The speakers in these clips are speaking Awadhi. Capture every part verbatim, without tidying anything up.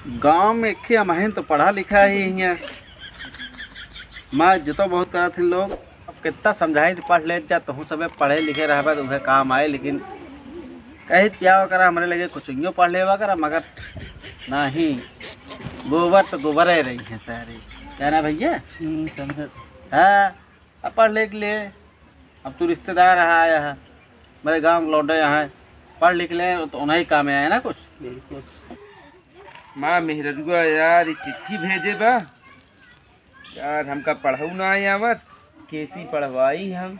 गाँव में एक ही हमहिन तो पढ़ा लिखा ही हियाँ। माँ इज्जतो बहुत करत हैं लोग। अब कितना समझाई तो पढ़ ले जा, तहूँ सबे पढ़े लिखे रहबे तो उहे काम आए, लेकिन कही क्या करा, हमरे लगे कुछ यूँ पढ़ लेवा करा, मगर नहीं, गोबर तो गोबर ही रही है सारी। क्या ना भैया? हम्म, समझे। हाँ, अब पढ़ लिख ले, अब तू रिश्तेदार रहा आया है, मेरे गाँव के लौंडे यहाँ पढ़ लिख ले तो उन्हीं काम में आए ना कुछ। बिल्कुल। माँ मेहररुआ यार, ये चिट्ठी भेजे बा यार, हमका पढ़ऊ ना आवत, कैसी पढ़वाई हम,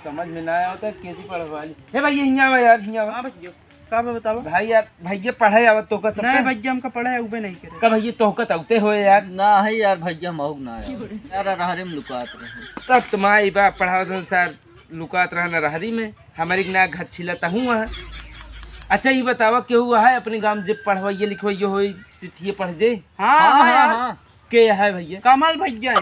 समझ में ना आवत है, कैसी पढ़वाई। हे भाई, ये हियाँ आवा यार, हियाँ आवा। हाँ भैया, का बा बतावा? भाई यार, भैया पढ़े आवत तोहका सबका? नहीं भैया, हमका पढ़े आउबे नहीं करे। का भैया तोहका तौते होए यार? ना है यार भैया, हम आउब ना यार। यार, अरहरे में लुकात रहे। तब तो माई बाप पढ़ावत हो सर, लुकात रहना रहरी में, हमारी ना घर छिलता हूँ वहाँ। अच्छा, ये बतावा, केहू है अपने गाँव जे पढ़वाइए लिखवाइए होई, चिट्ठिए पढ़ दे? हाँ, हाँ, हाँ, हाँ, यार। हाँ। के है भैया? कमल भैया है।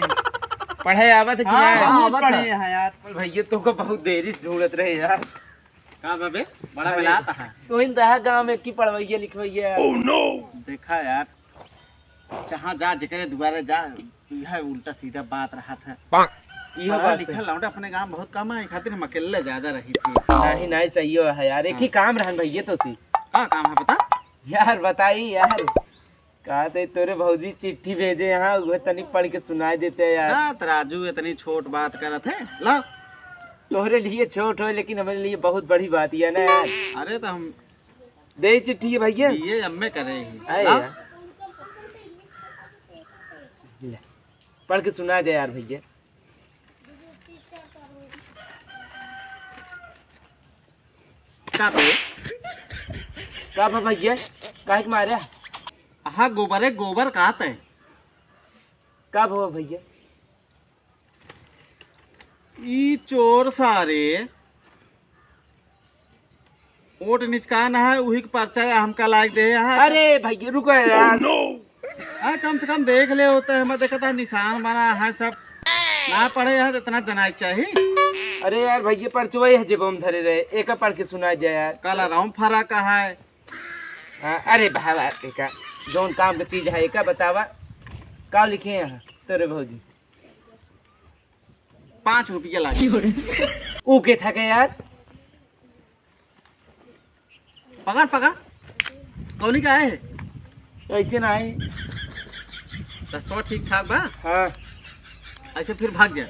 पढ़े आवत है कि हाँ, ना? बहुत आवत पढ़े है। हैं यार। कमल भैया तो को बहुत देरी से ढूंढत रहे यार। का बाबे? बड़ा अरे, मिलात है। तो इन दहा गाँव में की पढ़वैया लिखवैया। Oh no! देखा यार, जहाँ जा, जेकरे दुआरे जा, यह उल्टा सीधा बात रहत है। इहो पढ़ा बात लिखा है। लौंडा अपने गाँव बहुत कम है, खातिर हम अकेले ज्यादा रही थी। नहीं, नहीं, सही हो है यार, एक ही हाँ। काम रहन भैया तो सी। का काम है बता? यार बताई यार, का ते तोरे भौजी चिट्ठी भेजे यहाँ, उहे तनी पढ़ के सुनाई देते यार। ना, तराजू इतनी छोट बात करत है, ला। तोहरे लिए छोट हो, लेकिन हमारे लिए बहुत बड़ी बात है ना यार। अरे तो हम दे चिट्ठी है भैया। ये अम्मे करे ही। आए ला। यार। ले, पढ़ के सुना दे यार भैया। का बे? का बा भैया? काहे के मारे? हाँ, गोबरे गोबर कहत है। का बा भैया? ई चोर सारे वोट निचकान है, उही के पर्चा हमका लाग दे है। अरे भैया, रुको यार। हाँ, कम से कम देख ले होते हैं, मैं देखता निशान बना है सब। ना पढ़े हैं तो इतना जना के चाहिए। अरे यार भैया, पर्चवा यह जेब में धरे रहे, एक पढ़ के सुना दे यार। काला राम फरा का है। हाँ, अरे बाबा, एका जौन काम के चीज है, एका बतावा, का लिखे यहाँ तोरे भौजी? पाँच रुपया लागे। ऊ के था के यार? पकड़, पकड़। कौनी का है? ऐसे ना है। रस्तवा ठीक ठाक बा? हाँ। ऐसे फिर भाग जा।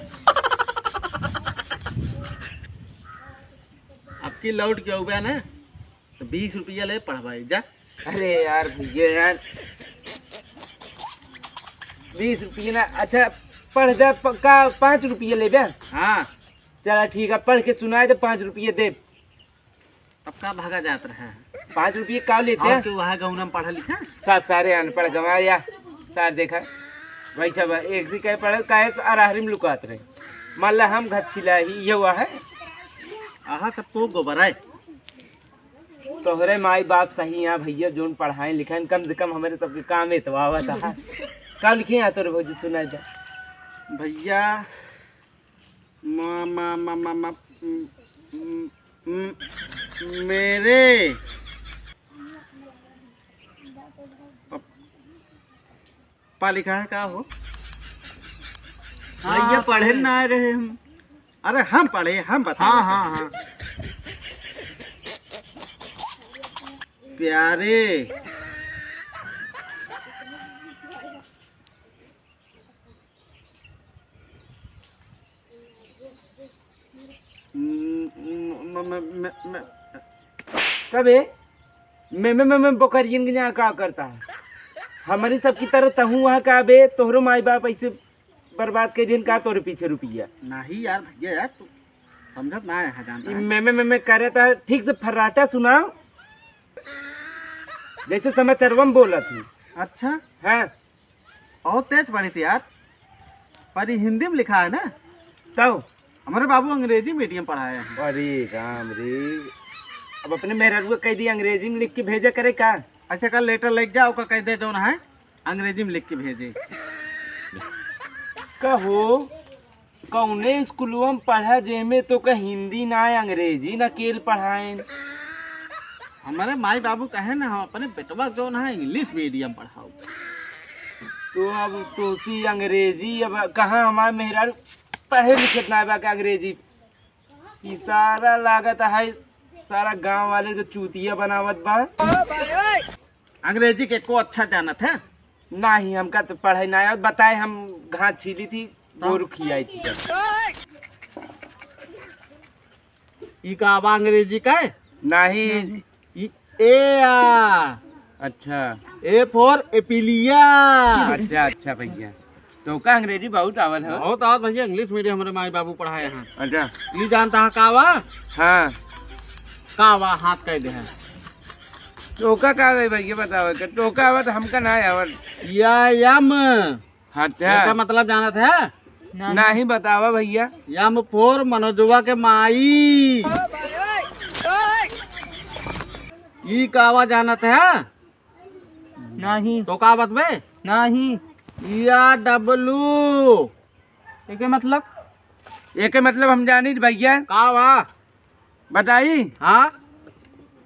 अब की लौट के अउबे ना, तो बीस रुपया ले पढ़वाई जा। अरे यार भैया यार, बीस रुपया ना, अच्छा पढ़ जा, प-, का पाँच रुपया लेबे? हाँ। चला ठीक है, पढ़ के सुनाए दे, पाँच रुपया दे। तब का भागा जात रहा है? पाँच रुपया का लेते और हैं? क्यों वहाँ गौना में पढ़ा लिखा? सार सारे अनपढ़ गंवार या, सार देखा, भाई साहब, एक सी कहे पढ़ल, काहे तो अरहरी में लुकात रहे। मान ला हम घर छिला ही, ये हुआ है। आहा, सब तो गोबर है। तोहरे माई बाप सही हैं भैया, जोन पढ़ाए लिखाए, कम से कम हमरे सबके काम में तो आवत है। का लिखे हैं तोरे भौजी, सुनाई दे। भैया, मा, मा, मा, मा, मा, म, म, म, मेरे पप्पा लिखा है का हो? हाँ, भैया, हाँ, पढ़े पढ़े। ना रहे हम। अरे हम पढ़े, हम बता हाँ, रहे हाँ, हैं। हाँ। प्यारे। म, म, म, म, म, कबे? मैं, मैं, मैं, मैं बोकरियन के यहाँ का करता है? हमारी सबकी तरह तहूँ वहाँ का बे, तोहरो माई बाप ऐसे बर्बाद कर दिन का तोरे पीछे रुपया? नहीं यार भैया यार, तू समझत ना है, जानता ई है। मैं, मैं, मैं, मैं करे था, ठीक से फर्राटा सुनाओ, जैसे समाचारवा में बोला थी। अच्छा। हाँ। बहुत तेज पढ़ी थी यार, पर ये हिंदी में लिखा है ना। तब? हमारे बाबू अंग्रेजी मीडियम पढ़ाए हैं। अरे राम रे, अब अपने मेहरारू को कह दी अंग्रेजी में लिख के भेजा करे का? अच्छा, कल लेटर लेके जाओ, का कह दे जौन है अंग्रेजी में लिख के भेजे। कहो, कौने स्कूलवा में पढ़ा जेमे तो का हिंदी ना अंग्रेजी ना केल पढ़ाएन? हमारे माई बाबू कहे ना, हम अपने बेटवा जौन है English medium पढ़ाओ। तो अब तोसी अंग्रेजी, अब कहाँ हमारे मेहरारू पढ़े लिखे ना बा का अंग्रेजी? ई सारा लागत है, सारा गांव वाले के चूतिया बनावत बा। अंग्रेजी के को अच्छा जानत है? नहीं, हमका तो पढ़ाई ना आवत, बताए हम घास छीली थी, तो? गोरू खियाई थी। ई का बा अंग्रेजी का है? नहीं। ई A आ। अच्छा। A for एपिलिया। अच्छा, अच्छा भैया। तो का अंग्रेजी बहुत आवत है? बहुत आवत भैया, English medium हमारे माई बाबू पढ़ाए हैं। अच्छा। ई जानता है का बा? हाँ। का बा, हाथ कह दे है। तो का, का है भैया, बताओ, का तो का आवत, हमका ना आवत। या यम। अच्छा। एकर मतलब जानत है? नहीं। नहीं, बतावा भैया। यम for मनोजवा के माई। ई कावा जानत है? नहीं। तो का बतबे? नहीं। या डब्लू। एके मतलब? एके मतलब हम जानी भैया। का बा? बताई? हाँ?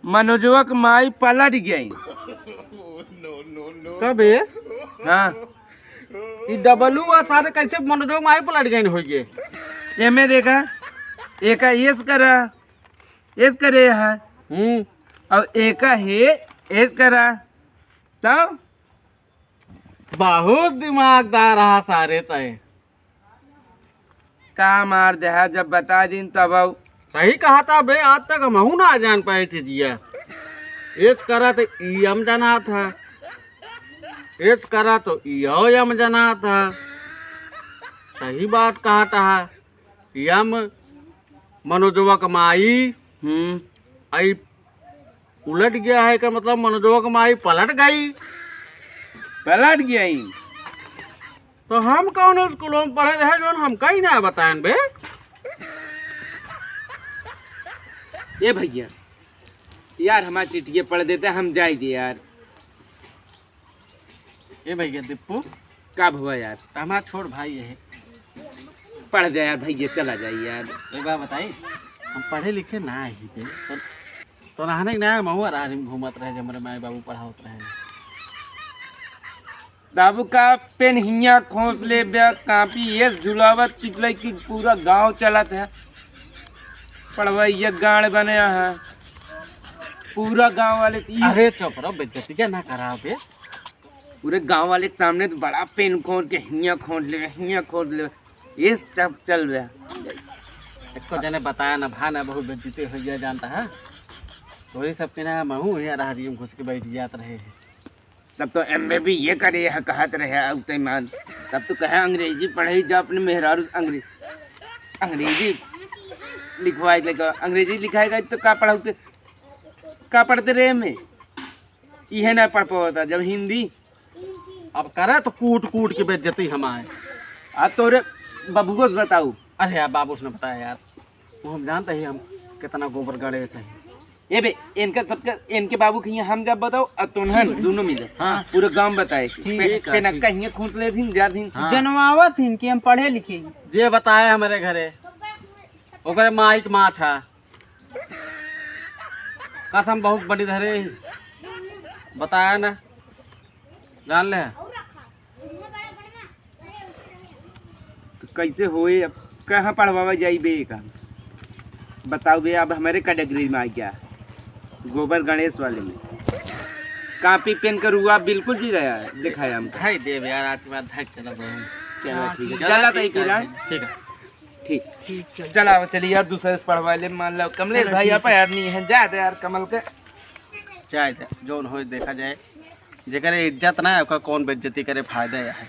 मनोजवा के माई पलट गई। कबे? हाँ। ई डब्लू आ सारे कैसे मनोजवा के माई पलट गई होइए? एमे देखा, एका एस करा, एस करे है। हम्म। और एका हे, एस करा। तब? बहुत दिमागदार रहा सारे तय। का मार देहा, जब बता दिन तब आऊ। सही कहा था बे, आज तक हमहू ना जान पाए थे जिया। एस करा तो ई हम जाना था, एस करा तो ई हम जाना था। सही बात कहा था। यम मनोजवा के माई। हम्म। आई उलट गया है का मतलब मनोजवा के माई पलट गई। पलट गई। तो हम कौन स्कूलों में पढ़े रहे जौन हमका ही ना बताएन बे? ए भैया, यार हमार चिट्ठिया पढ़ देते, हम जाए दे यार। ए भैया दीपू। का भवा यार? त हमार छोट भाई है। पढ़ जा यार भैया, चला जाए यार। एक बात बताई, हम पढ़े लिखे ना ही थे, तो, तो रहने ना महुआ राह में घूमत रहे, जब हमारे माई बाबू पढ़ावत रहे। बाबू का पेन हियाँ खोस ले बे, कापी एस झुलावत चिपलाई कि पूरा गांव चलत है। पढ़वैया गांड बने है। पूरा गांव वाले की अरे चुप रहो, बेइज्जती क्या ना करा बे। पूरे गांव वाले के सामने तो बड़ा पेन खोस के हियाँ खोस ले, हियाँ खोस ले। ये सब चल रहा। एको जने बताया ना भा ना, बहुत बेइज्जती हो गया जानता है। वही सब के ना महू यहाँ रहरियम घुस के बैठ जात रहे हैं। तब तो एमए भी ये करे है कहत रहे अउते मान। तब तो कहे अंग्रेजी पढ़े जा अपने मेहरारू अंग्रेजी, अंग्रेजी लिखवाए के लगा। अंग्रेजी लिखाएगा तो का पढ़ाउते, का पढ़ते रहे में? इहे ना पढ़ पावता जब हिंदी। अब करे तो कूट कूट के बेइज्जती हमारे। आ तोरे बबुओ से बताऊ। अरे यार बाबू से न बताया यार, वो हम जानते ही हम कितना गोबर गणेश है। ए बे, इनका सबका, इनके बाबू के यहाँ हम जब बताओ, अब तो उन्हें दोनों मिले। हाँ। पूरे गांव बताए। ठीक पे, है, पे ना ठीक। कहीं खूंट ले थी, जा थी। हाँ। जनवावत हिन कि हम पढ़े लिखे। जे बताए हमारे घरे, ओकरे माई के माँ था। कसम बहुत बड़ी धरे ही। बताया ना, जान ले। तो कैसे होए अब, कहाँ पढ़वावा जाई बे का? बताओ बे, अब हमारे कैटेगरी में आ गया गोबर गणेश वाले में। कापी पेन का रुआ बिल्कुल जी रहा है, दिखाया हमको। भाई देव यार, आज के बाद भाग चला बहू। चला हाँ, ठीक है, ठीक है। चला तई ठीक है, किला। ठीक है। ठीक। ठीक, चल। चला, चलिए यार, दूसरे से पढ़वा ले। मान लो, कमलेश चलो, भाई, ठीक आप है। आदमी हैं, जा दे यार, कमल के। जाए दे, जौन होए देखा जाए। जेकरे इज्जत ना है, ओकर कौन बेइज्जती करे, फायदा है।